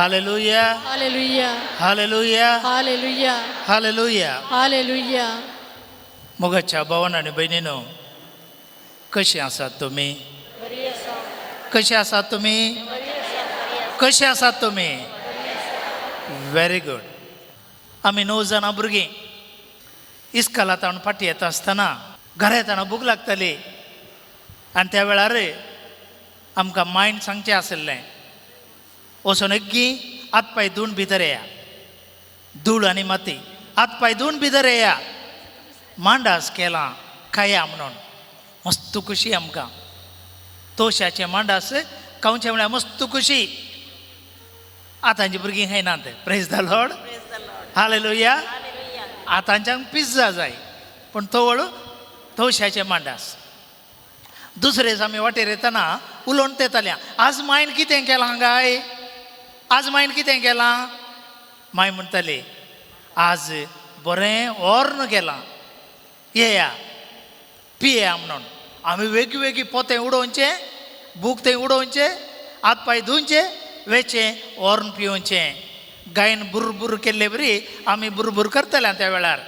Hallelujah. Hallelujah. Hallelujah. Hallelujah. Hallelujah. Hallelujah. मोगाच्या भावान आनी भयणीनो, कशीं आसात तुमी? कशे आसात तुमी? कशे आसात तुमी? Very good. आमी 9 जाणां भुरगीं इस्कालांत फाटीं येता आसतना घरा येतना भूक लागताली आनी त्या वेळार आमकां मायन सांगचें आशिल्लें, वचून एग्गी हात पांय धुवन भितर येया, धूळ आनी माती, हात पांय धुवन भितर येया, मांडास केलां खाया म्हणून. मस्त खुशी आमकां तोशाचें मांडास खावचें म्हळ्यार मस्त खुशी. आतांची भुरगीं खायनात. Praise the Lord. Hallelujah. आतांच्यांक पिझ्झा जाय, पूण तवळ तवशाचें मांडास. दुसरे दीस आमी वाटेर येतना उलोवन येताले, आज मायन कितें केलां काय, आज मायन कितें केलां? माय म्हणटाली, आज बरें ओर्न केलां, येया पिया म्हणून. आमी वेगवेगळी पोतें उडोवचें, बूक थंय उडोवचें, हात पांय धुवचे, वेचें, ओर्न पिवचें. गायन बुरबुर केल्ले बरी आमी बुरबुर करतले त्या वेळार.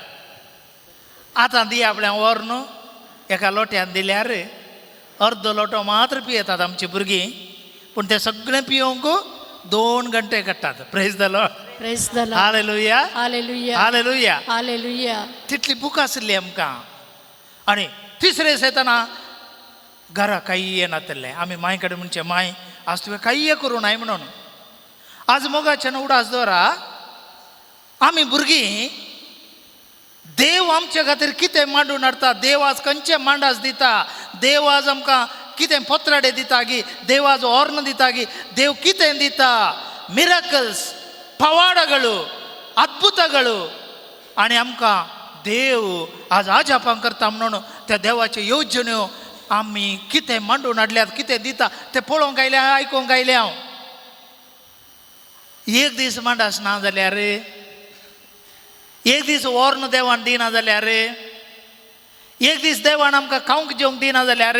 आतां दी आपल्या ओर्न एका लोट्यान दिल्यार अर्दो लोटो मात्र पियेतात आमची भुरगीं, पूण तें सगळें पिवंक 2 घंटे काडटात. Praise the Lord. Praise the Lord. Hallelujah. Hallelujah. Hallelujah. Hallelujah. तितली भूक आशिल्ली आमकां. आनी तिसरे दीस येतना घरा कांय येनातलें. आमी मांय कडेन म्हणचें, मांय आज तुवें कांय करूं नाय म्हणून. आज मोगाच्यान उडास दवरा, आमी भुरगीं देव आमचे खातीर कितें मांडून हाडटा, देव आज खंयचे मांडास दिता, देव आज आमकां कितें पोत्राडे दिता गी, देव आज ऑर्न दिता गी, देव कितें दिता, मिराकल्स, पवाडಗಳು, अद्भुतಗಳು. आनी आमकां देव आज आजापां करता म्हणून त्या देवाच्यो येवजण्यो आमी कितें मांडून हाडल्यात, कितें दिता तें पळोवंक आयलें, आयकूंक आयलें हांव. एक दीस मांडास ना जाल्यार, एक दीस ओर्न देवान दिना जाल्यार, एक दीस देवान आमकां खावंक जेवंक दिना जाल्यार,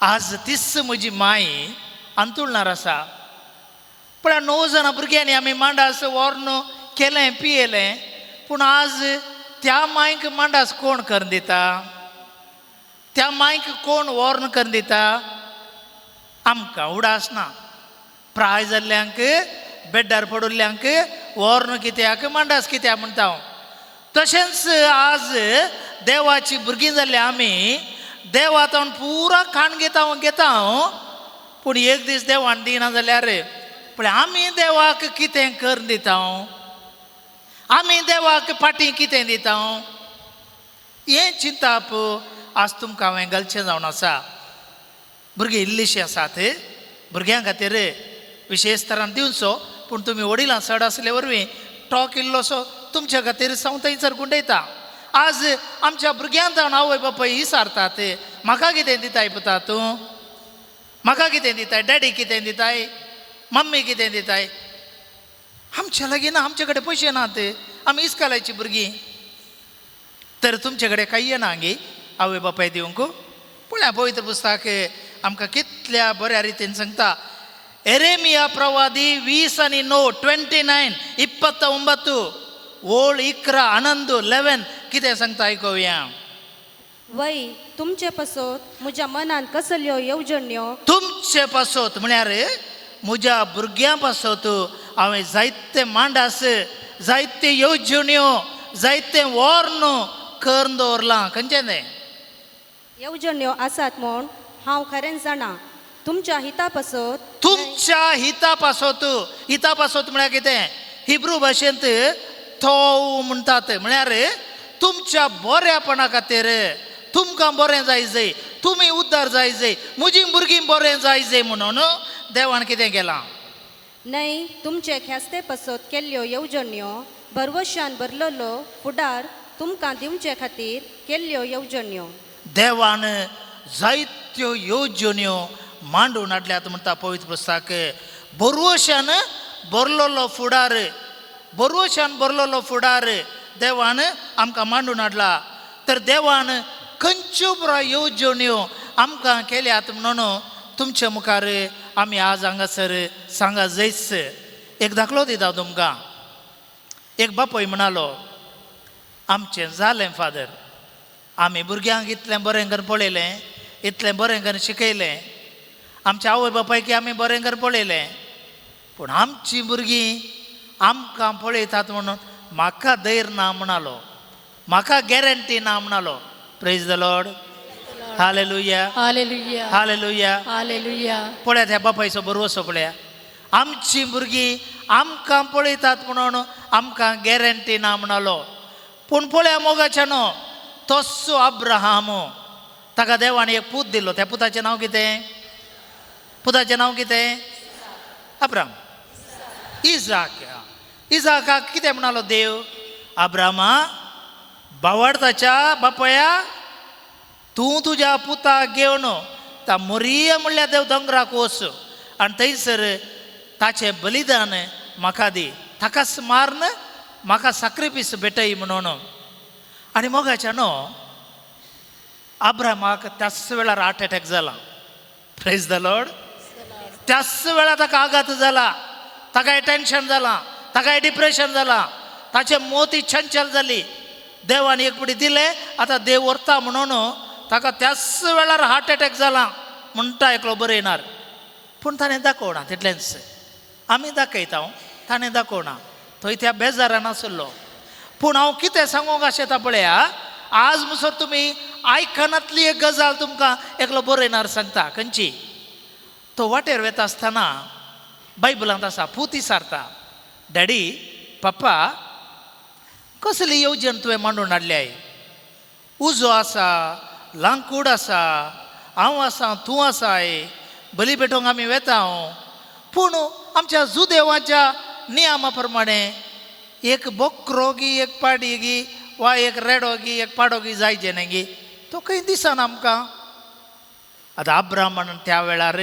आज तीच म्हजी माय अंतुळणार आसा. पूण 9 जाणां भुरग्यांनी आमी मांडास ओर्न केलें, पियेलें, पूण आज त्या मायक मांडास कोण करून दिता? त्या मायक कोण ओर्न करून दिता? आमकां उडास ना. प्राय जाल्ल्यांक, बेड्डार पडिल्ल्यांक ओर्न कित्याक, मांडास कित्याक म्हणटा हांव. तशेंच आज देवाची भुरगीं जाल्ल्या आमी देवा तावन पुरा खाण घेता घेता हांव, पूण एक दीस देवान दिना जाल्यार पूण आमी देवाक कितें करून दिता? आमी देवाक फाटीं कितें दिता? हें चिंताप आज तुमकां हांवें घालचें जावन आसा. भुरगीं इल्लीशीं आसात, भुरग्यां खातीर विशेश तरान दिवचो, पूण तुमी वडिलां चड आसले वरवीं टॉक इल्लोसो तुमच्या खातीर हांव थंयसर गुंडयता. आज आमच्या भुरग्यांक जावन आवय बापाय विचारतात, म्हाका कितें दिताय पुता तूं, म्हाका कितें दिताय, डॅडी कितें दिताय, मम्मी कितें दिताय? आमच्या लागीं ना, आमचे कडेन पयशे नात, आमी इस्कालाची भुरगीं. तर तुमचे कडेन कांय ना गे आवय बापाय दिवंक? पळया पवित्र पुस्तक आमकां कितल्या बऱ्या रितीन सांगता. एरेमिया प्रवादी 20:9, 29, 29, ओळ 11, 11, 11 कितें सांगता आयकुया. वय तुमचे पासत म्हज्या मनान कसल्यो येवजण्यो, तुमचे पासत म्हळ्यार म्हज्या भुरग्यां पासत हांवें जायते मांडास, जायते येवजण्यो, जायते वॉर्न करून दवरलां. खंयचें तें येवजण्यो आसात म्हूण हांव खरेंच जाणा, तुमच्या हिता पासत, तुमच्या हिता पासत. हिता पासत म्हळ्यार कितें? हिब्रू भाशेंत थोव म्हणटात, म्हळ्यार तुमच्या बऱ्यापणा खातीर, तुमकां बरें जाय जाय, तुमी उद्धार जाय जाय, म्हजीं भुरगीं बरें जाय जाय म्हणून देवान कितें केलां? न्हय तुमचे ख्यास्ते पासत केल्ल्यो येवजण्यो, भरवशान भरलेलो फुडार तुमकां दिवचे खातीर केल्ल्यो येवजण्यो. देवान जायत्यो येवजण्यो मांडून हाडल्यात म्हणटा पवित्र पुस्तक. भरवशान भरलेलो फुडार, भरवशान भरलेलो फुडार देवान आमकां मांडून हाडला. तर देवान खंयच्यो पुराय येवजण्यो आमकां केल्यात म्हणून तुमच्या मुखार आमी आज हांगासर सांगा जैस. एक दाखलो दिता तुमकां. एक बापूय म्हणालो, आमचें जालें फादर, आमी भुरग्यांक इतलें बरें करून पळयलें, इतलें बरें करून शिकयलें, आमच्या आवय बापायकी आमी बरें करून पळयलें, पूण आमचीं भुरगीं आमकां पळयतात म्हणून म्हाका धैर्य ना म्हणालो, म्हाका गॅरंटी ना म्हणालो. Praise the Lord. Hallelujah. Hallelujah. Hallelujah. Hallelujah. पळयात ह्या बापायचो बरोसो पळया, आमचीं भुरगीं आमकां पळयतात म्हणून आमकां गॅरंटी ना म्हणालो. पूण पळया मोगाच्या न्हू, तस्सो अब्राहाम, ताका देवान एक पूत दिलो. त्या पुताचें नांव कितें? पुताचें नांव कितें? अब्राम, इजाक. इजाकाक कितें म्हणालो देव? अब्रामा, बावडताच्या बापया, तूं तुज्या पुताक घेवन ता मोरिया म्हणल्यार देव दोंगराक वच आनी थंयसर ताचें बलिदान म्हाका दी, ताकाच मारून म्हाका साक्रिफीस भेटय म्हणून. आनी मोगाच्या न्हू, अब्रामाक त्याच वेळार हार्ट एटॅक जाला. Praise the Lord. त्याच वेळार ताका आघात जाला, ताकाय टेंशन जालां, ताकाय डिप्रेशन जालां, ताचें मोती चंचल जाली. देवान एक पुडी दिलें, आतां देव व्हरता म्हणून ताका त्याच वेळार हार्ट एटॅक जाला म्हणटा एकलो बरयणार. पूण ताणें दाखोवना तितलेंच. आमी दाखयता, ताणें दाखोवना. थंय त्या बेजारान आसलो. पूण हांव कितें सांगूंक आशेता पळया, आज मुसर तुमी आयकनातली एक गजाल तुमकां एकलो बरयणार सांगता. खंयची? तो वाटेर वेता आसतना बायबलांत आसा, पूत विचारता, डॅडी, पप्पा, कसली येवजण तुवें मांडून हाडल्याय? उजो आसा, लांकूड आसा, हांव आसा, तूं आसाय, बली पेटोवंक आमी वेता हांव, पूण आमच्या जुदेवाच्या नियमा प्रमाणे एक बोकरो गी, एक पाडी गी, वा एक रेडो गी, एक पाडो गी जायचे न्ही गी, तो खंय दिसना आमकां. आतां अब्राहमान त्या वेळार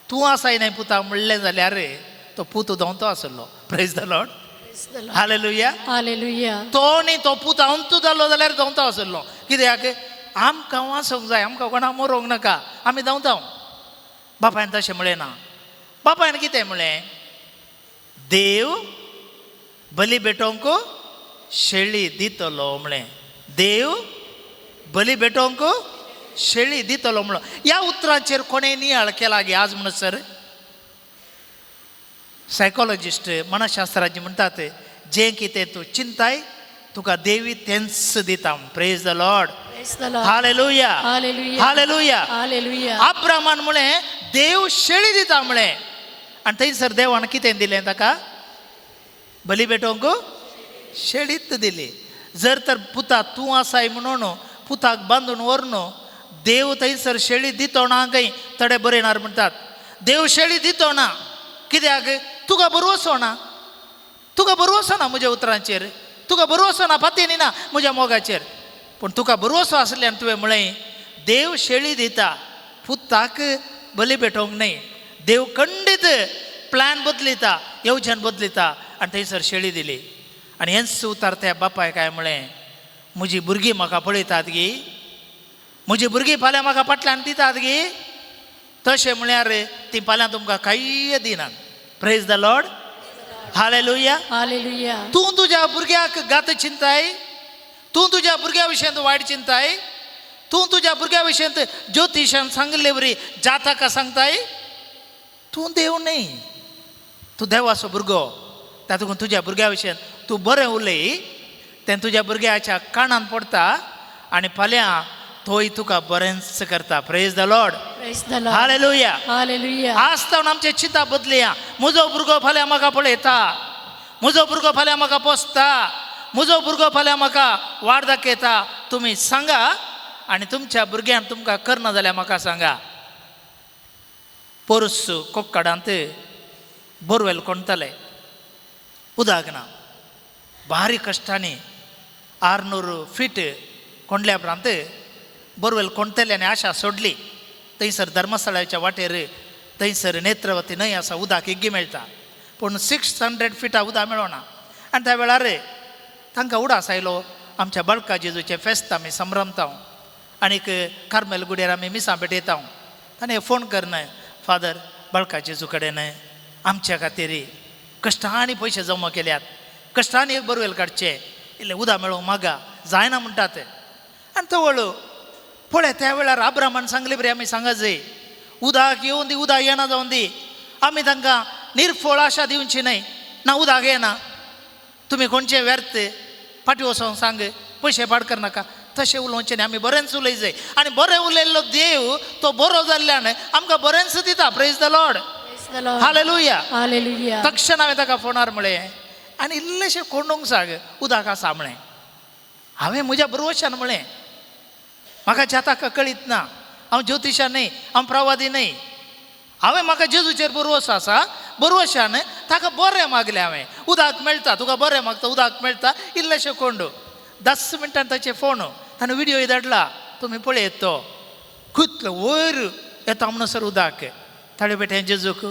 तूं आसाय न्हय पुता म्हणलें जाल्यार तो पूत धांवतो आसलो. Praise the Lord. Hallelujah. Hallelujah. तो न्ही, तो पूत अंतू जालो जाल्यार धांवतो आसलो. कित्याक? आमकां वाचोंक जाय, आमकां कोणा मरोंक नाका, आमी धांवता. बापायन तशें म्हणलें ना. बापायन कितें म्हणलें? देव बली भेटोवंक शेळी दितलो म्हणलें. देव बली भेटोवंक शेळी दितलो म्हणलो. ह्या उतरांचेर कोणें नियाळ केला गे आज म्हणून सर? सायकोलॉजिस्ट, मनशास्त्राज्ञ म्हणटात, जें कितें तूं चिंताय तुका देवी तेंच दिता. Praise the Lord. Hallelujah. Hallelujah. Hallelujah. अब्रामान म्हणलें देव शेळी दिता म्हणलें. आनी थंयसर देवान कितें दिलें ताका? बली भेटोवंक शेळीत दिली. जर तर पुता तूं आसाय म्हणून पुताक बांदून व्हरून देव थंयसर शेळी दितो ना खंय थोडे बरयणार म्हणटात देव शेळी दितो ना, कित्याक? तुका भरवसो ना, तुका भरवसो ना म्हज्या उतरांचेर, तुका भरवसो ना, पातयेनी ना म्हज्या मोगाचेर. पूण तुका भरवसो आसल्यान तुवें म्हळें देव शेळी दिता, पुताक बली भेटोवंक न्हय. देव खंडीत प्लॅन बदलिता, येवजण बदलिता. आनी थंयसर शेळी दिली. आनी हेंच उतार त्या बापाय काय म्हळें, म्हजी भुरगीं म्हाका पळयतात गी, म्हजी भुरगीं फाल्यां म्हाका फाटल्यान दितात गी, तशें म्हळ्यार ती फाल्यां तुमकां कांय दिनात. Praise the Lord. Hallelujah. Hallelujah. तूं तुज्या भुरग्याक गात चिंताय, तूं तुज्या भुरग्या विशयांत वायट चिंताय, तूं तुज्या भुरग्या विशयांत ज्योतिशान सांगिल्ले वरी जातका सांगताय. तूं देव न्हय, तूं देवाचो भुरगो. तातूंत तुज्या भुरग्या विशयांत तूं बरें उलय, तें तुज्या भुरग्याच्या कानान पडटा आनी फाल्यां तोय तुका बरेंच करता. Praise the Lord. Praise the Lord. Hallelujah. Hallelujah. आज तावन आमचें चिंता बदलया. म्हजो भुरगो फाल्यां म्हाका पळयता, म्हजो भुरगो फाल्यां म्हाका पोसता, म्हजो भुरगो फाल्यां म्हाका वाड दाखयता. तुमी सांगा आनी तुमच्या भुरग्यान तुमकां करना जाल्यार म्हाका सांगा. पोरस कोक्काडांत बोरवेल कोणतले, उदक ना, भारी कश्टांनी 600 फीट कोंडल्या उपरांत बोरवेल कोणतले आनी आशा सोडली. थंयसर धर्मस्थळाच्या वाटेर थंयसर नेत्रवती न्हंय आसा, उदक इग्गी मेळटा, पूण 600 फिटां उदक मेळना. आनी त्या वेळार तांकां उडास आयलो, आमच्या बाळका जेजूचें फेस्त आमी संभ्रमता आनीक कार्मेल गुड्यार आमी मिसां भेटयता. ताणें फोन करना, फादर बाळका जेजू कडेन आमच्या खातीर कश्टांनी पयशे जमा केल्यात, कश्टांनी एक बोरवेल काडचें, इल्लें उदक मेळोवंक मागा जायना म्हणटात. आनी तवळ पळय त्या वेळार आब्रामान सांगले बरें आमी सांगा जाय, उदक येवन दी, उदक येना जावन दी, आमी तांकां निर्फळ आशा दिवची न्हय ना, उदक येना, तुमी कोणचें व्यर्थ फाटीं वचोन सांग, पयशे पाड करनाका, तशें उलोवचें न्ही. आमी बरेंच उलय जाय आनी बरें उलयल्लो देव तो बरो जाल्ल्यान आमकां बरेंच दिता. Praise the Lord. Praise the Lord. Hallelujah. Hallelujah. तक्षण हांवें ताका फोनार म्हळें आनी इल्लेशें कोंडूंक सांग, उदक आसा म्हळें. हांवें म्हज्या भरवशान म्हळें, म्हाका जाताक कळीत ना, हांव ज्योतिशा न्हय, हांव प्रवादी न्हय, हांवें म्हाका जेजूचेर भरवसो आसा, भरवशान ताका बरें मागलें हांवें, उदक मेळटा तुका, बरें मागता, उदक मेळटा, इल्लेशें कोंडू. 10 मिनटान ताचें फोन, ताणें व्हिडियो धाडला, तुमी पळयत तो कितलो वयर येता म्हणसर उदक. ताळे बेठे जेजूक.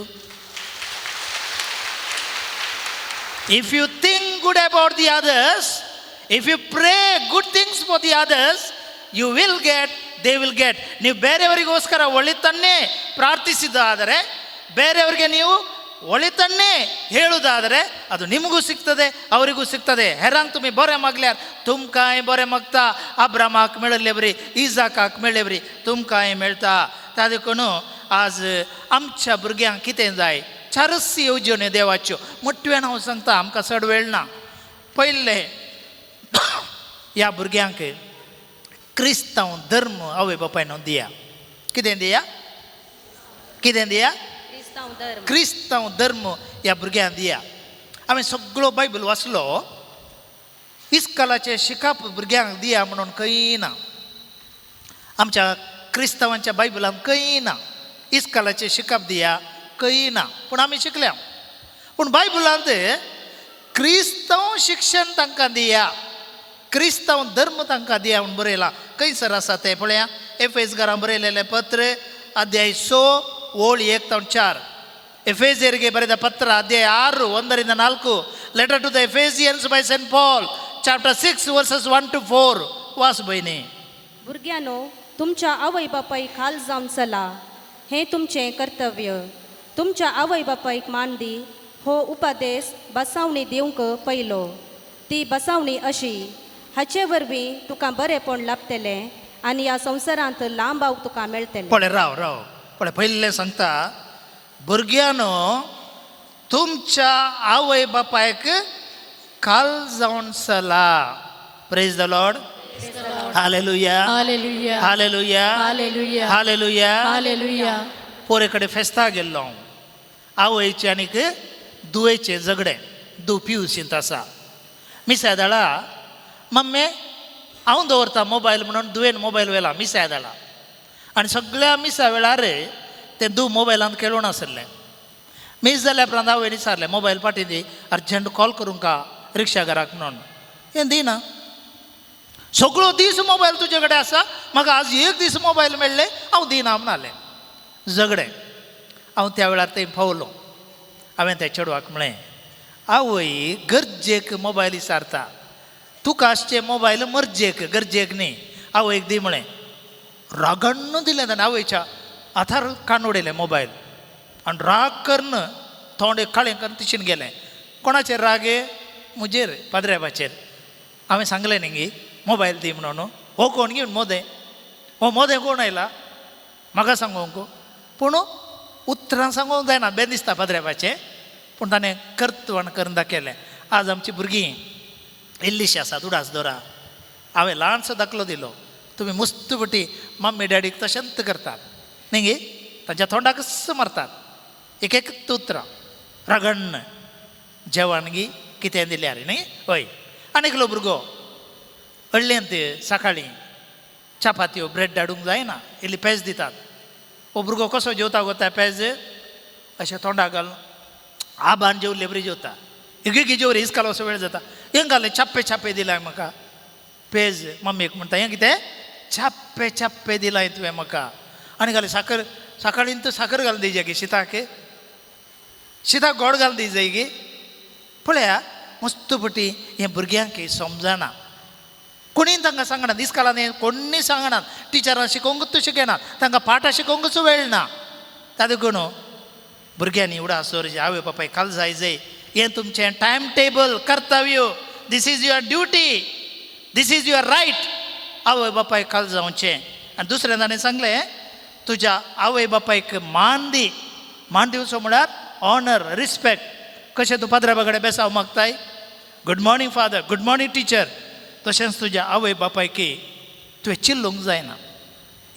If you think good about the others, if you pray good things for the others, you will get, they will get. ನೀವು ಬೇರೆಯವರಿಗೋಸ್ಕರ ಒಳಿತನ್ನೇ ಪ್ರಾರ್ಥಿಸಿದಾದರೆ, ಬೇರೆಯವರಿಗೆ ನೀವು ಒಳಿತನ್ನೇ ಹೇಳುವುದಾದರೆ ಅದು ನಿಮಗೂ ಸಿಗ್ತದೆ, ಅವರಿಗೂ ಸಿಗ್ತದೆ. ಹೆರಾಂಗ್ ತುಮಿ ಬೊರೆ ಮಗ್ಲ್ಯಾರ್ ತುಮ್ಕಾಯಿ ಬೊರೆ ಮಗ್ತಾ, ಅಬ್ರಮಾಕ್ ಮೇಳಲೇಬ್ರಿ, ಇಜಾಕಾಕ್ ಮೇಳಲೇಬ್ರಿ, ತುಮ್ಕಾಯಿ ಮೇಳ್ತಾ. तादे आज आमच्या भुरग्यांक कितें जाय, चारच येवजण्यो देवाच्यो मोठ्यान हांव सांगता, आमकां चड वेळ ना. पयलें ह्या भुरग्यांक क्रिस्तांव धर्म आवय बापायन दिया. कितें दिया? कितें दिया? क्रिस्तांव धर्म. क्रिस्तांव धर्म ह्या भुरग्यांक दिया. हांवें सगळो बायबल वाचलो, इस्कॉलाचें शिकप भुरग्यांक दिया म्हणून खंय ना, आमच्या क्रिस्तांवांच्या बायबलान खंय ना इस्कॉलाचें शिकप दिया, खंय ना. पूण आमी शिकल्या, पूण बायबलांत क्रिस्तांव शिक्षण तांकां दिया, क्रिस्तांव धर्म तांकां दिया म्हूण बरयलां. खंयसर आसा तें पळया, एफेस घरां बरयलेलें पत्र अध्याय 6 ओळ 1 ते 4. ಎಫೇಸಿಯರಿಗೆ ಬರೆದ ಪತ್ರ ಅಧ್ಯಾಯ 6 1 4. Letter to the Ephesians by Saint Paul chapter 6 verses 1 to 4. वास भयणी. भुरग्यांनो, तुमच्या आवय बापायक खाल जावन चला, हें तुमचें कर्तव्य. तुमच्या आवय बापायक मान दी हो उपदेश बसावणी दिवंक पयलो. ती बसावणी अशी, हाचे वरवीं तुका बरेंपण लाभतलें आनी ह्या संवसारांत लांब आवक तुका मेळटलें. पळय राव राव, पळय पयलें सांगता, भुरग्यांनो तुमच्या आवय बापायक काल जावन चला. Praise the Lord. Hallelujah. Hallelujah. Hallelujah. Hallelujah. Hallelujah. Hallelujah. पोरे कडेन फेस्ता गेल्लो हांव, आवयचें आनीक दुयेचें झगडें, दू पिवशींत आसा. मिसाय धाडा मम्मी, हांव दवरता मोबायल म्हणून दुयेन मोबायल व्हेला मिसाय धाडा. आनी सगळ्या मिसा वेळार तें दू मोबायलांत खेळून आसलें. मीस जाल्या उपरांत आवयन विचारलें, मोबायल फाटीं दी, अर्जंट कॉल करूंक का रिक्षा घराक म्हणून. हें दिना, सगळो दीस मोबायल तुजे कडेन आसा, म्हाका आज एक दीस मोबायल मेळ्ळें हांव दिना म्हणालें. झगडें. हांव त्या वेळार थंय पावलो. हांवें त्या चेडवाक म्हळें, आवय गरजेक मोबायल विचारता, तुका आसचें मोबायल मर्जेक, गरजेक न्ही, आवयक दी म्हळें. रागान दिलें ताणें, आवयच्या हातार कान उडयलें मोबायल आनी राग करून तोंड काळें करून तिशीन गेलें. कोणाचेर राग? म्हजेर, पाद्रेबाचेर. हांवें सांगलें न्ही गी मोबायल दी म्हणून. हो कोण घेवन मोदें, हो मोदें कोण आयला म्हाका सांगूंक? पूण उतरां सांगूंक जायना, बें दिसता पाद्रेबाचें. पूण ताणें कर्तवण करून दाखयलें. आज आमची भुरगीं इल्लीशीं आसात, उडास दवरा. हांवें ल्हानसो दाखलो दिलो, तुमी मुस्त पटी मम्मी डॅडीक तशेंच करतात न्ही गे, तांच्या तोंडाकच मारतात एक एक उतरां रागण्ण जेवण गी कितें दिल्यार न्ही. हय. आनी एकलो भुरगो अडलेंत सकाळीं चपात्यो ब्रेड हाडूंक जायना, इल्ली पेज दितात. हो भुरगो कसो जेवता गो त्या पेज अशें तोंडाक घालून आबान जेवले बरी जेवता, एक जेवरी इस्काल असो वेळ जाता. हें घालें छाप्पे छाप्पे दिलाय म्हाका पेज, मम्मीक म्हणटा हें कितें छाप्पे छाप्पे दिलाय तुवें म्हाका. आनी घालें साकर, सकाळीं तर साकर घालून दी जाय गी शिताक, शिताक गोड घालून दी जाय गी. पळया मस्त पटी हें भुरग्यांक समजना, कोणीय तांकां सांगना, इस्कालान कोणी सांगना, टिचरां शिकोवंकूच शिकयनात, तांकां पाठां शिकोवंकूच वेळ ना. ताका देखून भुरग्यांनी उडास दवरचें, आवय बापाय खाल जाय जाय. हें तुमचें टायम टेबल, कर्तव्य. This is your duty, this is your right. आवय बापाय खाल जावचें. आनी दुसरें ताणें सांगलें, तुज्या आवय बापायक मान दी. मान दिवचो म्हळ्यार ऑनर, रिस्पेक्ट. कशें तूं पाद्रा कडेन बेसांव मागताय, good morning father, good morning teacher, तशेंच तुज्या आवय बापायक तुवें चिल्लूंक जायना.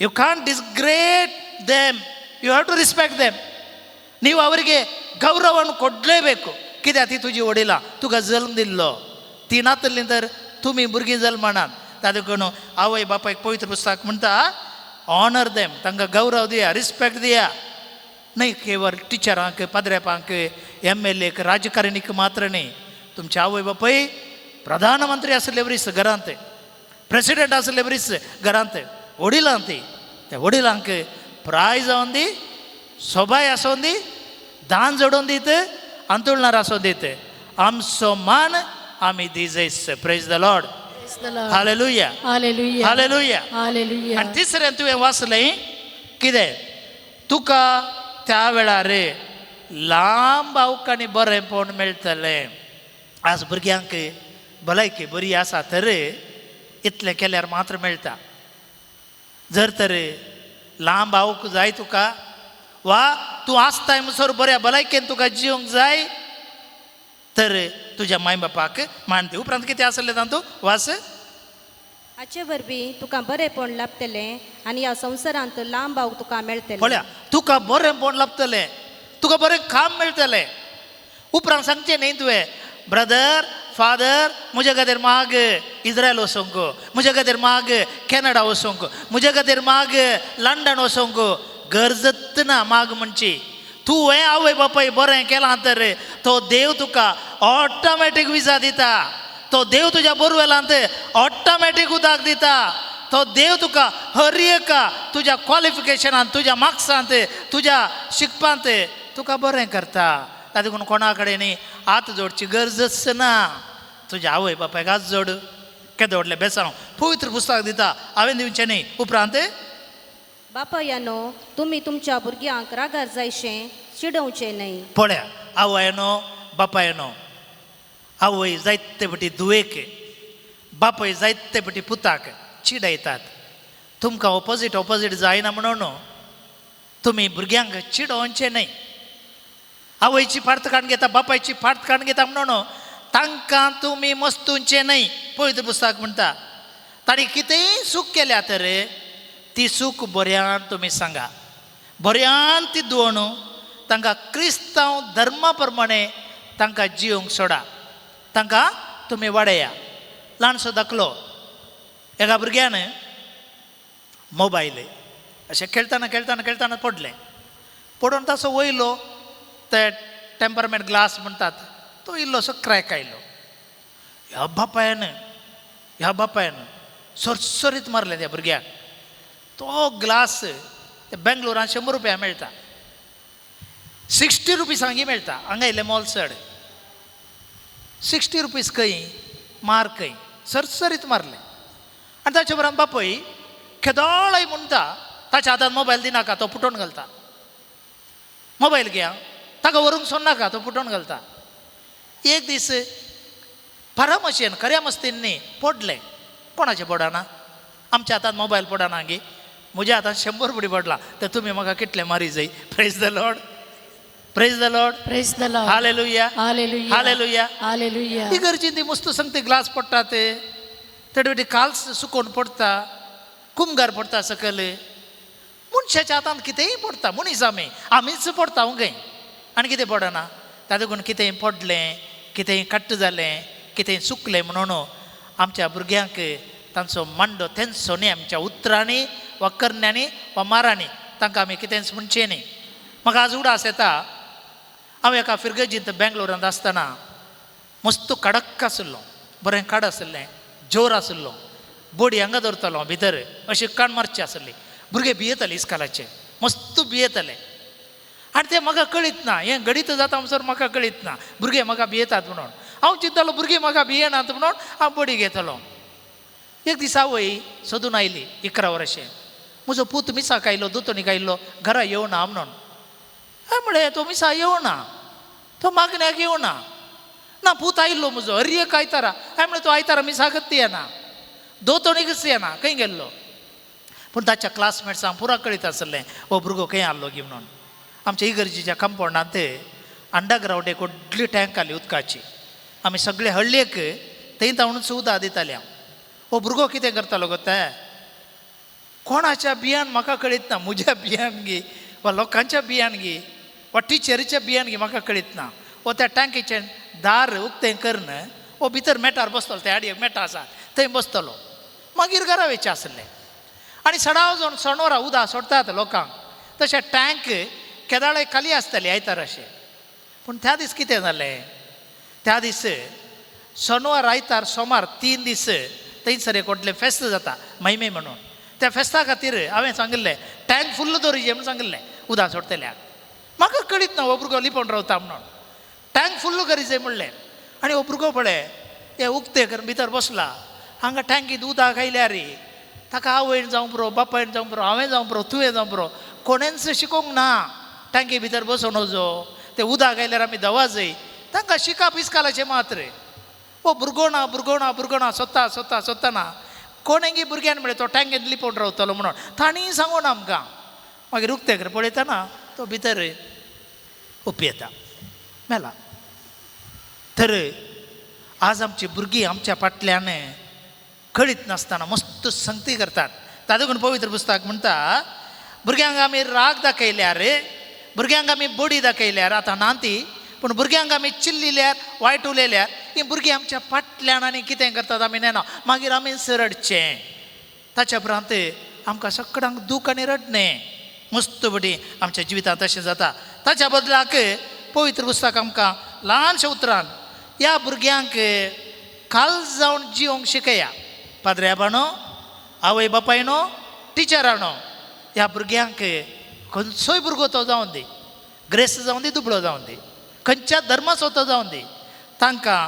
You can't disgrace them, you have to respect them. ನೀವು ಅವರಿಗೆ ಗೌರವವನ್ನು ಕೊಡಲೇಬೇಕು. कित्याक ती तुजी वडिलां तुका जल्म दिल्लो, ती नातली तर तुमी भुरगीं जल्मनात. ताका देखून आवय बापायक पवित्र पुस्तक म्हणटा ऑनर देम, तांकां गौरव दिया, रिस्पेक्ट दिया. न्हय केवळ टिचरांक, पाद्रेपांक, एम एल एक, राजकारणीक मात्र न्हय, तुमचे आवय बापूय प्रधानमंत्री आसले वरीस घरांत, प्रेसिडेंट आसले वरीस घरांत, वडिलां ती त्या वडिलांक प्राय जावन दी, सोबाय आसोन दी, दान जोडून दीत, अंतुळणार आसोन दीत. आमचो मान आमी दिजयस. Praise the Lord. Praise the Lord. Hallelujah. Hallelujah. Hallelujah. Hallelujah. आनी तिसरें तुवें वाचलें कितें, तुका त्या वेळार लांब आवकांनी बरेंपण मेळटलें. आज भुरग्यांक भलायकी बरी आसा तर इतलें केल्यार मात्र मेळटा. जर तर लांब आवक जाय तुका, वा तूं आसताय म्हणसर बऱ्या भलायकेन तुका जिवंक जाय तर तुज्या माय बापाक मान दी. उपरांत कितें आसलें तातूंत वास. हाचे वरवीं तुका बरेंपण लाभतलें आनी ह्या संवसारांत लांब आवक तुका मेळटलें. पळया, तुका बरेंपण लाभतलें, तुका बरें काम मेळटलें. उपरांत सांगचें न्ही तुवें, ब्रदर फादर म्हज्या खातीर माग इस्रायल वचोंक, म्हज्या खातीर माग कॅनडा वचोंक, म्हज्या खातीर माग लंडन वचोंक. गरजत ना माग म्हणची. तुवें आवय बापाय बरें केलां तर तो देव तुका ऑटोमॅटीक विजा दिता. तो देव तुज्या बोरवेलांत ऑटोमॅटीक उदक दिता. तो देव तुका हर एका तुज्या क्वॉलिफिकेशनांत, तुज्या मार्क्सांत, तुज्या शिकपांत तुका बरें करता. ताका देखून कोणा कडेन न्ही हात जोडची गरजच ना. तुज्या आवय बापायक हात जोड, केदो व्हडलें बेसांव पवित्र पुस्तक दिता, हांवें दिवचें न्ही. उपरांत बापायानो, तुमी तुमच्या भुरग्यांक रागार जायशें चिडोवचें न्हय. पळया, आवयनो बापायनो, आवय जायते फावटी धुवेक, बापूय जायते फावटी पुताक चिडयतात. तुमकां ऑपोजीट ऑपोजीट जायना म्हणून तुमी भुरग्यांक चिडोवचें न्हय. आवयची फाट काडून घेता, बापायची फाट काडून घेता म्हणून तांकां तुमी मस्तुंचें न्हय. पवित्र पुस्तक म्हणटा, तांणी कितेंय चूक केल्या तर ती चूक बऱ्यान तुमी सांगा, बऱ्यान ती धुवन तांकां क्रिस्तांव धर्मा प्रमाणे तांकां जिवंक सोडा, तांकां तुमी वाडया. ल्हानसो दाखलो, एका भुरग्यान मोबायल अशें खेळटना खेळटना खेळटना पडलें. पडून ताचो वयलो ते टेम्परमेंट ग्लास म्हणटात तो इल्लोसो क्रॅक आयलो. ह्या बापायन सरसरीत मारलें त्या भुरग्याक. तो ग्लास ते बेंगलोरान 100 रुपया मेळटा, 60 रुपीज हांगी मेळटा. हांगा येयलें मोल चड, 60 रुपीज खंय मार खंय, सरसरीत मारलें. आनी ताचे उपरांत बापूय केदोळय म्हणटा, ताच्या हातान मोबायल दिनाका, तो पुटोवन घालता. मोबायल घेया, ताका व्हरूंक सोडनाका, तो पुटोवन घालता. एक दीस परामशेन खऱ्या मस्तींनी पडलें. कोणाचें पडना? आमच्या हातान मोबायल पडना गे? म्हज्या हातान 100 पुडी पडला तर तुमी म्हाका कितले मारी जाय. Praise the Lord, praise the Lord. Praise the Lord. Hallelujah. Hallelujah. Hallelujah. Hallelujah. इगर्जीन ती मस्त सांगते ग्लास पडटा ते तेडे फावटी काल्स सुकोवन पडटा, कुमगार पडटा सकयल. मनशाच्या हातान कितेंय पडटा. मनीस आमी, आमीच पडटा हांव आनी कितें पडना. ताका देखून कितेंय पडलें, कितेंय कट्ट जालें, कितेंय चुकलें म्हणून आमच्या भुरग्यांक तांचो मांडो तेंचो न्ही, आमच्या उतरांनी वा करण्यांनी वा मारांनी तांकां आमी कितेंच म्हणचें न्ही. म्हाका आज उडास येता, हांव एका फिरगर्जींत बेंगलोरांत आसतना मस्त कडक आशिल्लो, बरें काड आशिल्लें, जोर आशिल्लो. बोडी हांगा दवरतालो भितर, अशी काण मारची आसली. भुरगे भियेताले, इस्कालाचे मस्त भियेताले. आनी तें म्हाका कळीत ना, हें घडीत जाता म्हणसर म्हाका कळीत ना भुरगे म्हाका भियेतात म्हणून. हांव चिंततालो भुरगीं म्हाका भियेनात म्हणून हांव बडी घेतलो. एक दीस आवय सोदून आयली 11 वर्सां, म्हजो पूत मिसाक आयलो, दोतोनीक आयलो, घरा येवना म्हणून. हांवें म्हळें तो मिसा येवना, तो मागण्याक येवना. ना पूत आयिल्लो म्हजो हर एक आयतारा. हांवें म्हळें तो आयतारा मिसाकच येना, दोतोणीकच येना, खंय गेल्लो? पूण ताच्या क्लासमेट्सांक पुरा कळीत आसलें हो भुरगो खंय आहलो गी म्हणून. आमच्या इगर्जीच्या कंपावंडांत अंडरग्रावंड एक व्हडली टँक आसली उदकाची. आमी सगळे हळ्ळेक थंय ताणूच उदक दिताले हांव. हो भुरगो कितें करतालो गो ते कोणाच्या बियान म्हाका कळीत ना, म्हज्या बियान गी वा लोकांच्या बियान गी वा टिचरीच्या बियान गी म्हाका कळीत ना. हो त्या टँकीचें दार उक्तें करून हो भितर मेटार बसतलो, त्या आडयेक मेटा आसा थंय बसतलो. मागीर घरा वयचें आसलें. आनी सडाव जावन सणोरा उदक सोडटात लोकांक, तशें टँक केदाळे खाली आसताली आयतार अशें. पूण त्या दीस कितें जालें, त्या दीस शनवार आयतार सोमार 3 दीस थंयसर एक व्हडलें फेस्त जाता महिमे म्हणून. त्या फेस्ता खातीर हांवें सांगिल्लें टँक फुल्ल दवरिजे म्हणून सांगिल्लें उदक सोडटल्याक. म्हाका कळीत ना हो भुरगो लिपोवन रावता म्हणून. टँक फुल्ल करीजे म्हणलें आनी हो भुरगो पळय हे उक्ते करून भितर बसला. हांगा टँकींत उदक आयल्यार ताका आवयन जावं पुरो, बापायन जावं पुरो, हांवें जावं पुरो, तुवें जावं पुरो, कोणेंच शिकोवंक ना टँकी भितर बसोवन वचो, ते उदक आयल्यार आमी दवाजय. तांकां शिकप इस्कालाचें मात्र. हो भुरगो ना भुरगो ना भुरगो ना सोदता सोदता सोदतना कोणेंगी भुरग्यान म्हळें तो टँकेंत लिपोवन रावतलो म्हणून. तांणी सांगून आमकां. मागीर उक्ते कर पळयतना तो भितर उपेता मेला. तर आज आमची भुरगीं आमच्या फाटल्यान कळीत नासतना मस्त संगती करतात. ताजे देखून पवित्र पुस्तक म्हणटा भुरग्यांक आमी राग दाखयल्यार, भुरग्यांक आमी बडी दाखयल्यार, आतां ना ती, पूण भुरग्यांक आमी चिल्लिल्यार, वायट उलयल्यार हीं भुरगीं आमच्या फाटल्यान आनी कितें करतात आमी नेना. मागीर आमी रडचें. ताच्या उपरांत आमकां सगळ्यांक दूख आनी रडणें मस्त बडी आमच्या जिवितांत तशें जाता. ताच्या बदलाक पवित्र पुस्तक आमकां ल्हानशा उतरान ह्या भुरग्यांक काल जावन जिवंक शिकया. पाद्र्याबानो, आवय बापायनो, टिचरानो, ह्या भुरग्यांक खंयचोय भुरगो तो जावन दी, ग्रेस्त जावन दी, दुबळो जावन दी, खंयच्या धर्माचो तो जावन दी, तांकां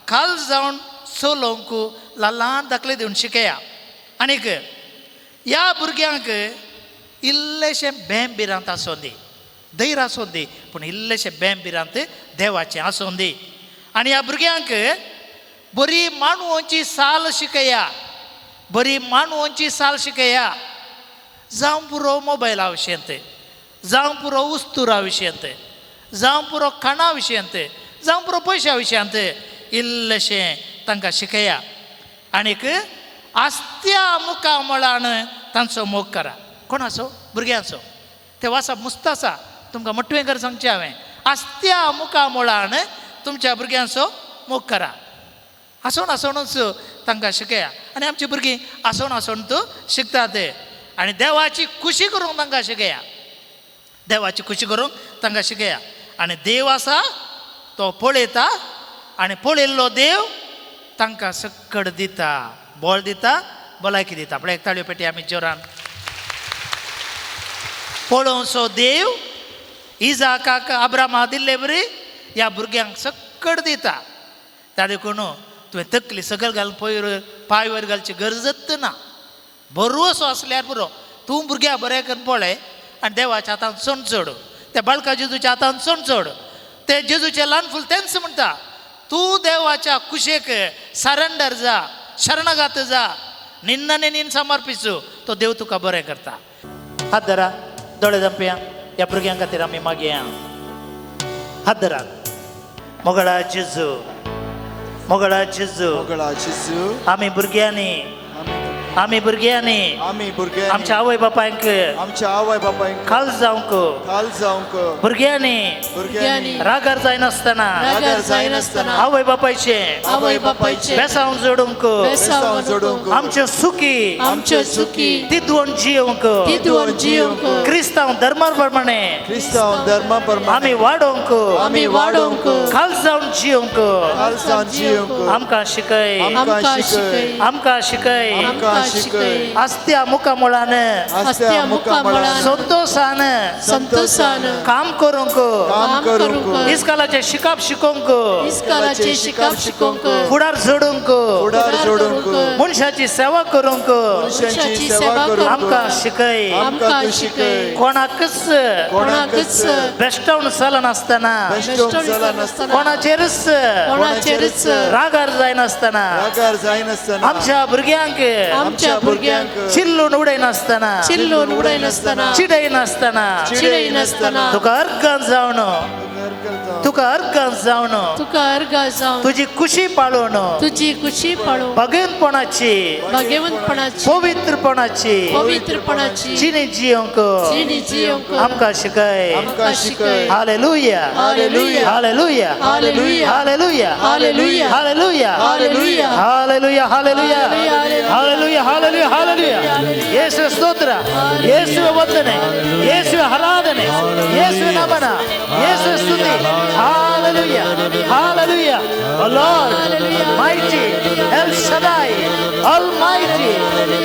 काल जावन चलोवंक ल्हान दाखले दिवन शिकया. आनीक ह्या भुरग्यांक इल्लेशें बेम भिरांत आसूं दी, धैर्य आसूं दी, पूण इल्लेशें बेम भिरांत देवाचें आसूं दी. आनी ह्या भुरग्यांक बरी माणवोची साल शिकया, बरी माणवोची साल शिकया. जावं पुरो मोबायला विशयांत, जावं पुरो उस्तुरा विशयांत, जावं पुरो खाणा विशयांत, जावं पुरो पयशा विशयांत इल्लेशें तांकां शिकया. आनीक आस्त्या मुखामळान तांचो मोग करा. कोणाचो? भुरग्यांचो. ते वाचप मुस्त आसा, तुमकां मटवें कर सांगचें हांवें. आस्त्या मुखामळान तुमच्या भुरग्यांचो मोग करा. आसोन आसोनूच तांकां शिकया. आनी आमची भुरगीं आसोन आसोन तूं शिकता ते. आनी देवाची खुशी करूंक तांकां शिकया, देवाची खुशी करूंक तांकां शिकया. आनी देव आसा तो पळयता आनी पळयल्लो देव तांकां सक्कड दिता, बळ दिता, भलायकी दिता. आपल्या एक ताळयो पेटी आमी जोरान पळोवचो देव इजाकाक अब्रामा दिल्ले बरी ह्या भुरग्यांक सक्कड दिता. त्या देखून तुवें तकली सकयल घालून पयर पांय वयर घालची गरजच ना. बरो असो आसल्यार पुरो. तूं भुरग्या बरें करून पळय आनी देवाच्या हातान सण चड, त्या बाळका जेजूच्या हातान सण चड. ते जेजूचें ल्हान फूल तेंच म्हणटा, तूं देवाच्या कुशेक सरेंडर जा, शरणगात जा, निन्नाने नीन समर्पिचू, तो देव तुका बरें करता. हात धरा, दोळे धांपया. ह्या भुरग्यां खातीर आमी मागया. हात धरा. मोगळा जेजू, मोगळा जेजू, मोगळा जेजू, आमी भुरग्यांनी, आमी भुरग्यांनी, आमी भुरग्यांनी, आमच्या आवय बापायंक, आमच्या आवय बापायंक खाल जावंक, खाल जावंक, भुरग्यांनी भुरग्यांनी रागार जायनासतना, रागार जायनासतना, आवय बापायचे आवय बापायचे बेसांव जोडूंक, बेसांव जोडूंक, आमचे सुखी, आमचे सुखी तिदवण जियोंक, तिदवण जियोंक, क्रिस्तांव धर्मा प्रमाणे, क्रिस्तांव धर्मा प्रमाणे आमी वाडोवंक, आमी वाडोवंक, खाल जावन जियोंक, खाल जावन जियोंक, आमकां शिकय, आमकां शिकय, आमकां शिकय, आमकां शिकय. आस्त्या मुखामुळान आस्त्या मुखामळान संतोषान संतोषान काम करूंक, काम करूंक, इस्कालाचे शिकाप शिकोवंक, इस्कालाचे शिकाप शिकोवंक, फुडार जोडूंक, फुडार जोडूंक, मनशाची सेवा करूंक मनशाची सेवा करूंक आमकां शिकय. आमकां तूं शिकय. कोणाकच कोणाकच बेश्टावन चलनासतना, बेश्टोवन चलनासतना, कोणाचेरच कोणाचेरच रागार जायनासतना, रागार जायनासतना, आमच्या भुरग्यांक आमच्या भुरग्यांक चिल्लून उडयनासतना, चिल्लून उडयनासतना, चिडयनासतना, चिडयनासतना, तुका अर्गान जावन, तुका अर्गान जावन, तुका अर्गां जावन, तुजी खुशी पाळोवन, तुजी खुशी पाळोवन, भगवंतपणाची, भाग्यवंतपणाची, पवित्रपणाची पवित्रपणाची जिणी जियोंक जिणी जियोंक आमकां शिकय. आमकां शिकय. Hallelujah, hallelujah, hallelujah, hallelujah, hallelujah, hallelujah, hallelujah, hallelujah, hallelujah, hallelujah, hallelujah, hallelujah, hallelujah. ಯೇಸುವೆ ಸ್ತೋತ್ರ, ಯೇಸುವೆ ವಂದನೆ, ಯೇಸುವೆ ಆರಾಧನೆ, ಯೇಸುವೆ ನಮನ, ಯೇಸುವೆ ಸ್ತುತಿ. Hallelujah, hallelujah. O Lord, mighty, El Shaddai, Almighty,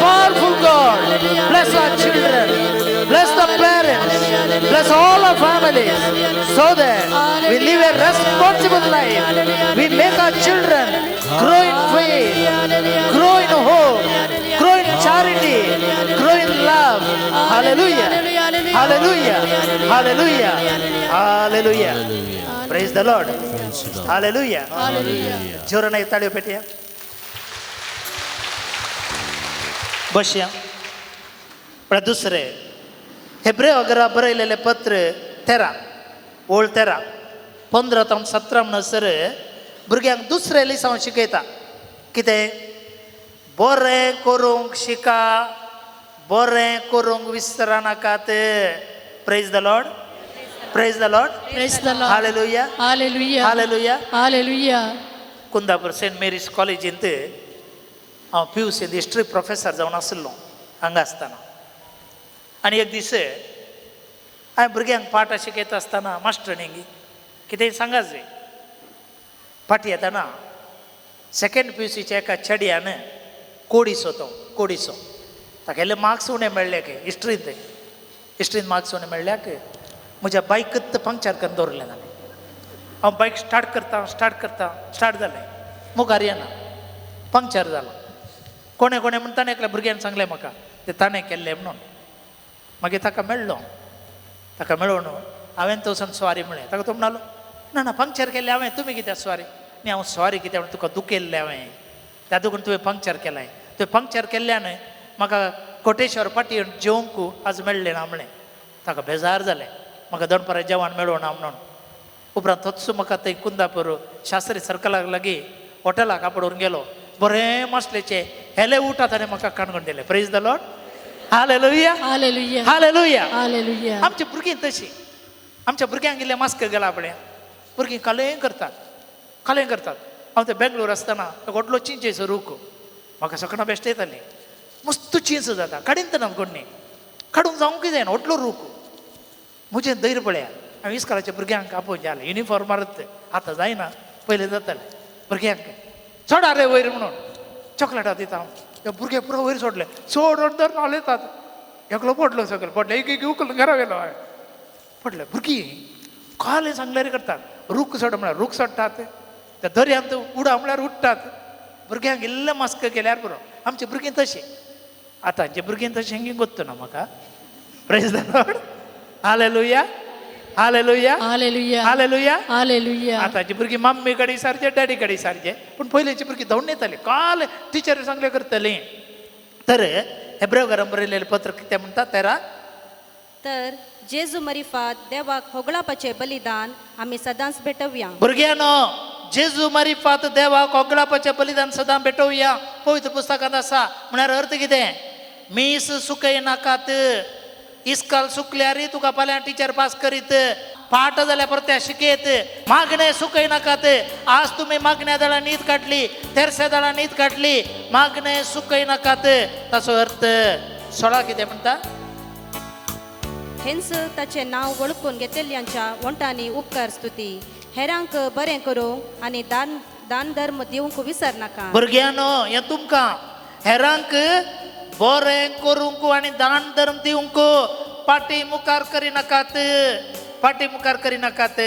powerful God, bless our children, bless the parents, bless all our families, so that we live a responsible life. We make our children grow in faith, grow in hope, grow in charity, grow in love. Hallelujah, hallelujah, hallelujah, hallelujah. Praise the Lord. Hallelujah. जोरान ताळयो पेटया. बसया. पण दुसरे हेब्रेव अगरा बरयलेले पत्र 13 ओळ 13 15 तावन 17 म्हणसर भुरग्यांक दुसरे लिसांव शिकयता. कितें? बरें करूंक शिका, बरें करूंक विसरनाकात. Praise the Lord, praise the Lord, praise the Lord. Hallelujah, hallelujah, hallelujah. Hallelujah. Kundapur Saint Mary's कॉलेजींत हांव पी यू सींत हिस्ट्री प्रोफेसर जावन आशिल्लो हांगा आसतना. आनी एक दीस हांवें भुरग्यांक पाठ शिकयता आसतना मास्टरणींग कितेंय सांगा जाय. फाटी येतना सेकेंड पी यू सीच्या एका चेड्यान कोडिसो, तो कोडिसो, तागेले मार्क्स उणें मेळ्ळे की हिस्ट्रींत, हिस्ट्रींत मार्क्स उणें मेळ्ळ्याक म्हज्या बायकच पंक्चर करून दवरलें ताणें. हांव बायक स्टार्ट करता स्टार्ट करता स्टार्ट जालें, मुखार येना, पंक्चर जालो. कोणें कोणें म्हण ताणें एकल्या भुरग्यान सांगलें म्हाका तें ताणें केल्लें म्हणून. मागीर ताका मेळ्ळो, ताका मेळोवन हांवें थंयसून सॉरी म्हळें. ताका तो म्हणालो ना ना पंक्चर केल्लें हांवें, तुमी कित्याक सॉरी? न्ही हांव सॉरी कित्याक म्हणून तुका दुखयल्लें हांवें, त्या दुखून तुवें पंक्चर केलें, तुवें पंक्चर केल्ल्यान म्हाका कोटेश्वर पाटी जेवंक आज मेळ्ळें ना म्हळें. ताका बेजार जालें, म्हाका दनपारां जेवण मेळोना म्हणून. उपरांत थोत्सो म्हाका थंय कुंदापूर शास्त्री सर्कलाक लागीं हॉटेलाक आपोवन गेलो. बरें मासलेचें हेले उठा ताणें म्हाका काणकोण दिलें. Praise the Lord. Hallelujah, hallelujah, hallelujah. Hallelujah. आमच्या भुरगीं तशीं, आमच्या भुरग्यांक इल्लें मास्क गेला पळय, भुरगीं कालें करतात, कालें करतात. हांव ते बेंगलोर आसतना एक व्हडलो चिंचेचो रूख म्हाका सगळ्यां बेश्ट येतालें. मस्त चिंच जाता, काडीन ना कोणी काडूंक जावंक जायना, व्हडलो रूख. म्हजें धैर्य पळया, हांवें इस्कोलाच्या भुरग्यांक आपोवन जालें, युनिफॉर्म मारत आतां जायना, पयलें जातालें. भुरग्यांक सोडा रे वयर म्हणून चॉकलेटां दिता हांव. ते भुरगे पुरो वयर सोडले, सोड धर हालयतात. एकलो पडलो सकयल, पडले एक एक उखलून घरा गेलो हांवें. पडले भुरगीं कालें सांगल्यार करतात. रूख सोड म्हळ्यार रूख सोडटात, त्या दर्यांत उडा म्हळ्यार उडटात. भुरग्यांक इल्लें मास्क केल्यार पुरो. आमची भुरगीं तशीं, आतांची भुरगीं तशीं हें गोत्त ना म्हाका. Praise the Lord. Hallelujah, hallelujah, hallelujah, hallelujah. Hallelujah. आतांची भुरगीं मम्मी कडेन सारचे, डॅडी कडेन सारचे, पूण पयलींची भुरगीं धांवून येताली, काल टिचर सांगले करतली. तर हेब्रेव घरान बरयलेलें पत्र कितें म्हणटा? 13. तर जेजू मरिफात देवाक होगळापाचें बलिदान आमी सदांच भेटोवया. भुरग्यांनो, जेजू मारिफात देवाक होगळापाचें बलिदान सदां भेटोवया, पवित्र पुस्तकांत आसा. म्हळ्यार अर्थ कितें? मीस सुकयनाकात, इस्काल सुकल्यार तुका फाल्यां टिचर पास करीत, पाठ जाल्यार परत्या शिकयत. मागणें सुकयनाकात. आज तुमी मागण्या दळां न्हीद काडली, तेरसे दळां न्हीद काडली, मागणें सुकयनाकात. ताचो अर्थ 16 कितें म्हणटा? हेंच ताचें नांव वळखून घेतल्यांच्या वंटांनी उपकार स्तुती, हेरांक बरें करूंक आनी दान दान धर्म दिवंक विसरनाका. भुरग्यांनो, हें तुमकां हेरांक बरें करूंक आनी दान धर्म दिवंक पाटी मुखार करिनाकात, पाटी मुखार करिनाकात.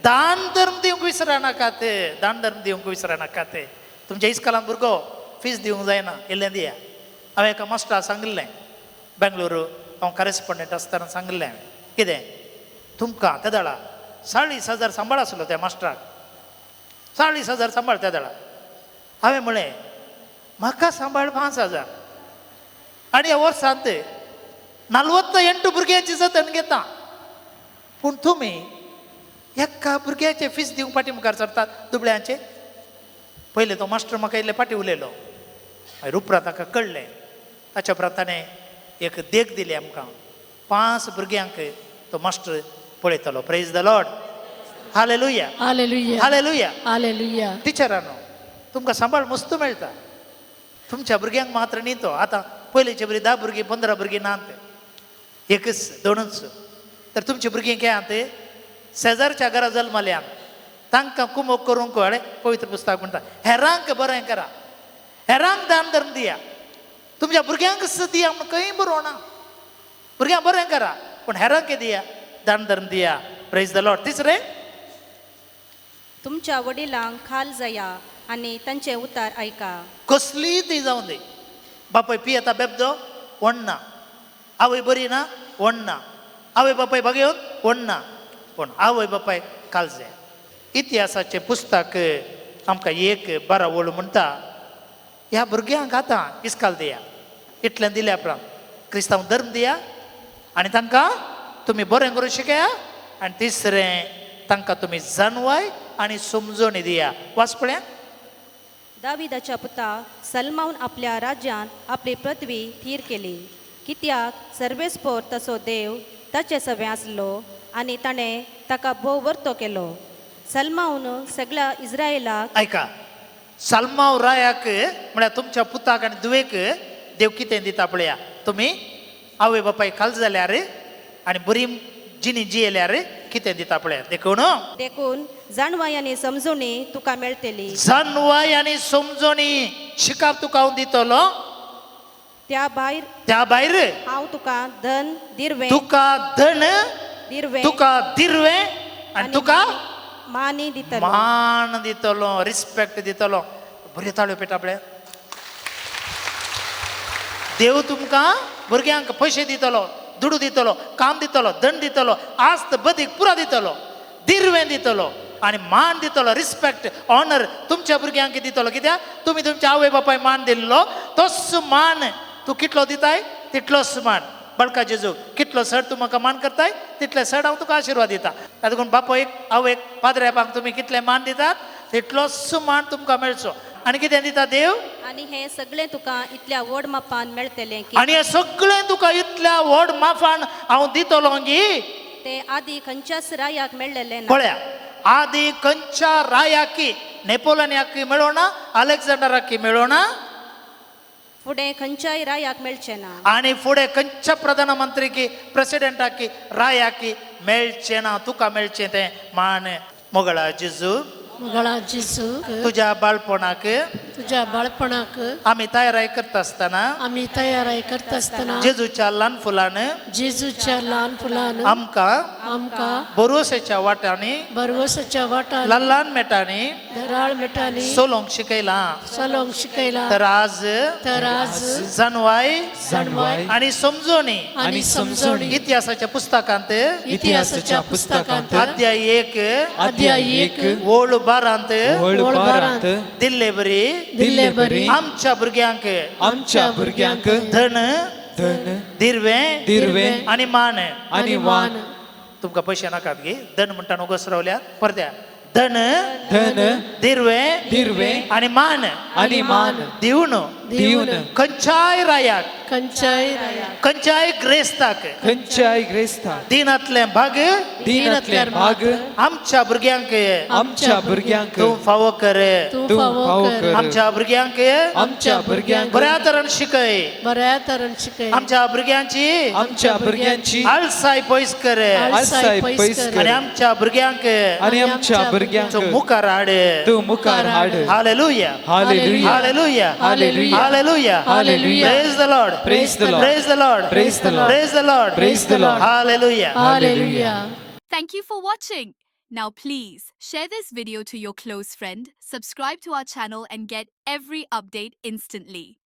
दान धर्म दिवंक विसरनाकात, दान धर्म दिवंक विसरनाकात. तुमच्या इस्कलान भुरगो फीज दिवंक जायना, इल्लें दिया. हांवें एका मास्टरा सांगिल्लें, बेंगलोर हांव करेस्पोंडंट आसतना सांगिल्लें हांवें, कितें तुमकां त्या दळा 40,000 सांबाळ आसलो त्या मास्टराक, 40,000 सांबाळ त्या दळा. हांवें म्हळें म्हाका सांबाळ 5,000 आनी ह्या वर्सांत 48 भुरग्यांची जतन घेता, पूण तुमी एका भुरग्याचे फीस दिवंक फाटी मुखार सरतात दुबळ्यांचे. पयलें तो मास्टर म्हाका इल्ले फाटी उलयलो, मागीर उपरांत ताका कळ्ळें. ताच्या उपरांत ताणें एक देख दिली आमकां, 5 भुरग्यांक तो मास्टर पळयतालो. Praise the Lord. Hallelujah. Hallelujah. Hallelujah. Hallelujah. टिचरांनो तुमकां सांबाळ मस्त मेळटा, तुमच्या भुरग्यांक मात्र न्ही तो. आतां पयलींचे बरी 10 भुरगीं 15 भुरगीं नात, एकच दोनूच. तर तुमची भुरगीं काय आहात शेजारच्या घरा जल्मल्यान, तांकां कुमोक करूंक कळ्ळें. पवित्र पुस्तक म्हणटा हेरांक बरें करा, हेरांक दान धर्म दिया, तुमच्या भुरग्यांक दिया म्हण खंय बरोवना. भुरग्यांक बरें करा पूण हेरांक दिया, दान धर्म दिया. Praise the Lord. तिसरें, तुमच्या वडिलांक खाल जाया आनी तांचें उतार आयका. कसलीय ती जावं दी, बापाय पियेता बेबदो वण्णा, आवय बरी ना वण्णा, आवय बापाय बगेवन वण्णा, पूण आवय बापाय कालजे. इतिहासाचें पुस्तक आमकां एक 12 ओळ म्हणटा, ह्या भुरग्यांक आतां इस्काल दिया, इतलें दिल्या उपरांत क्रिस्तांव धर्म दिया आनी तांकां तुमी बरें करूं शिकया, आनी तिसरें तांकां तुमी जानवाय आनी समजणी दिया. वाच पळया. दाविदाच्या पुता सलमावन आपल्या राज्यांत आपली पृथ्वी थीर केली, कित्याक सर्वेस्पोर तसो देव ताचे सवें आसलो आनी ताणें ताका भोव वर्तो केलो. सलमावन सगळ्या इस्रायलाक आयका, साल्माव रायाक म्हळ्यार तुमच्या पुताक आनी धुवेक देव कितें दिता पळया. तुमी आवय बापाय खाल जाल्यार आनी बरी जिणी जियेल्यार कितें दिता पळया. देखून देखून जाणवाय आनी समजणी तुका मेळटली. जानवाय आनी समजणी शिकाप तुका हांव दितलो. त्या भायर, त्या भायर हांव तुका धन दिरवें, तुका धन दिरवें, तुका दिरवें आनी तुका मानी दितलो, मान दितलो, रिस्पेक्ट दितलो. बऱ्यो ताळयो पेटा पळया. देव तुमकां भुरग्यांक पयशे दितलो, दुडू दितलो, काम दितलो, दंड दितलो, आस्त बदीक पुरा दितलो, दिरवें दितलो आनी मान दितलो, रिस्पेक्ट ऑनर तुमच्या भुरग्यांक दितलो. कित्याक तुमी तुमच्या आवय बापाय मान दिल्लो तोच मान तूं कितलो दिताय तितलोच मान. बळका जेजू कितलो सड तूं म्हाका मान करताय तितले सड हांव तुका आशिर्वाद दिता. देखून बापायक आवयक पाद्र्यापाक तुमी कितले मान दितात तितलोच मान तुमकां मेळचो. आनी कितें दिता देव? आनी हें सगळें तुका इतल्या व्हड मापान मेळटलें की आनी हें सगळें तुका इतल्या व्हड माफान हांव दितलो गी ते आदी खंयच्याच रायाक मेळ्ळेलें ना. पळया, आदी खंयच्या रायाकी नेपोलियनाक मेळोना, अलेक्झांडराक मेळोना, फुडें खंयच्याय रायाक मेळचें ना. आनी फुडें खंयच्या प्रधानमंत्रीकी प्रेसिडेंटाकी रायाकी मेळचें ना. तुका मेळचें तें मान. मोगळा जेजू, मगळा जेजू, तुज्या बाळपणाक तुझ्या बाळपणाक आमी तयाराय करता आसतना, आमी तयाराय करता आसतना, जेजूच्या ल्हान फुलान जेजूच्या ल्हान फुलान आमकां आमकां भरवसाच्या वाटांनी, भरवसाच्या वाटांनी, ल्हान ल्हान मेटांनी धराळ मेटांनी चलोवंक शिकयलां. चलोवंक शिकयला. तर आज तर आज जानवाय जाणवाय आनी समजणी आनी समजणी इतिहासाच्या पुस्तकांत इतिहासाच्या पुस्तकांत अध्याय 1 अध्याय 1 ओळ 12 ओळ 12 दिल्ले बरी दिल्ले बरी आमच्या भुरग्यांक आमच्या भुरग्यांक धन धन दिरवें दिरवें आनी मान. आनी मान. तुमकां पयशे नाकात गी. धन म्हणटा नगोस रावल्यात परत्या धन धन दिरवें दिरवें आनी मान आनी मान दिवन दिवन खंयच्याय रायाक, खंयच्याय रायाक खंयच्याय ग्रेस्ताक खंयच्याय ग्रेस्ताक दिनांतलें भाग दिनांतले भाग आमच्या भुरग्यांक आमच्या भुरग्यांक तूं फावो कर. तूं तूं फावो फावो कर. कर. आमच्या भुरग्यांक आमच्या भुरग्यांक बऱ्या तरेन शिकय. बऱ्या तरेन शिकय. आमच्या भुरग्यांची आमच्या भुरग्यांची आळसाय पयस कर आळसाय पयस आनी कर आमच्या भुरग्यांक आनी आमच्या भुरग्यांक तूं मुखार हाड. तूं मुखार हाड. Hallelujah. Hallelujah. Hallelujah. Hallelujah. Hallelujah. Hallelujah. Praise the Lord. Praise the Lord. Praise the Lord. Praise the Lord. Praise the Lord. Praise the Lord. Hallelujah. Hallelujah. Thank you for watching. Now please share this video to your close friend, subscribe to our channel and get every update instantly.